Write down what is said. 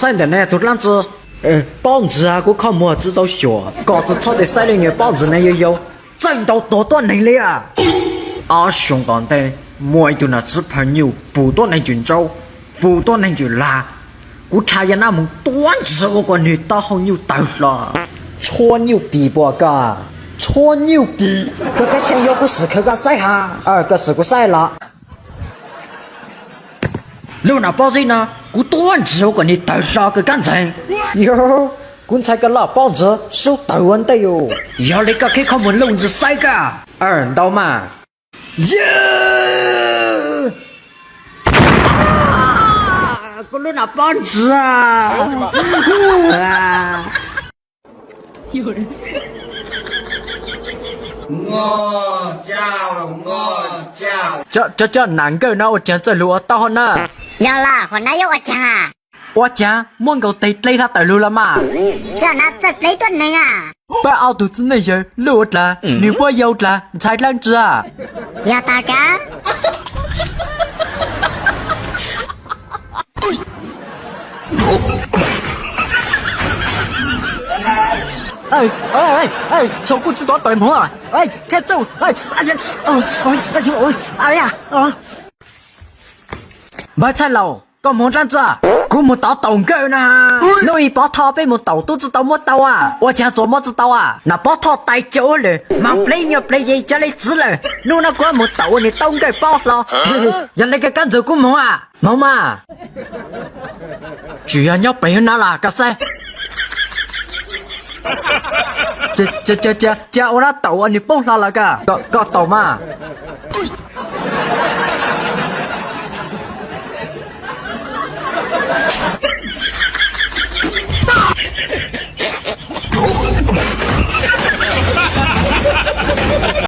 Txawj ntawm ne tus dlaab tsi? Paub ntxiv kuv kho muag tsi tau xyuas, kom tsi txhob tes xaiv leej nyuas paub ntxiv ne yau yau. Txawj ntau tuag tuab neeg li a. Ob xyoo tom ntej muaj ib tug nam txiv phaw nyuj pum tuab neeg cwm ntsaub, pum tuab neeg cwm lag. Kuv dlha yaj nab moog tuab ntxiv ua kom nwg taub hau nyuj tawg hlo. Tshuab nyuj pim puas koj? Tshuab nyuj pim. Koj kab xeeb yuav kuv xwm khawv koj saib has. Koj xwm kuv saib los. Lub nam pob zeb no kuv tuab ntxiv ua kom nwg tawg hlo koj kab ntxeeg. Yog, kuv ntshai koj lub pob ntxiv sub tawg ua ntej os. Yog li koj khib qhov muag lug ntxiv saib koj. Ntau mas. Yog, kuv lub nam pob ntxiv. Cov, cov nam nkawj no ua caag txawj lug ua tau hov na? Yog los, hov nab yuav ua caag? Ua caag muab nkaus teg dleb hlo tawm lug los mas. Cov nab txawj dleb tuab neeg a. Pab ob tug txiv neej yawg luj ua dlaag, nwg puab yau dlaag ntshai dlaab tsi a? Yog tas kag. Tsaus kuj tsi tau tawm moog. Npawg Txhaj Laus, koj moog dlaab tsi? Kuv moog tov taum nkawj na. Nub ib pob thoj peb moog taum tub tsi tau muab tau a. Ua caag tsuas muab tsi tau a? Nam pob thoj tais caus lawm, maag plev nyuas plev yees cov le txiv lawm. Nub no kuv moog taum ua nwg tau nkawj pob hlo. Yog le koj kab ntxug kuv moog a, moog mas. Tsis yog nyob pem hwv na los koj saib. Cia, cia, cia ua dab taum ua nwg poob hlo lawm koj, koj taum mas.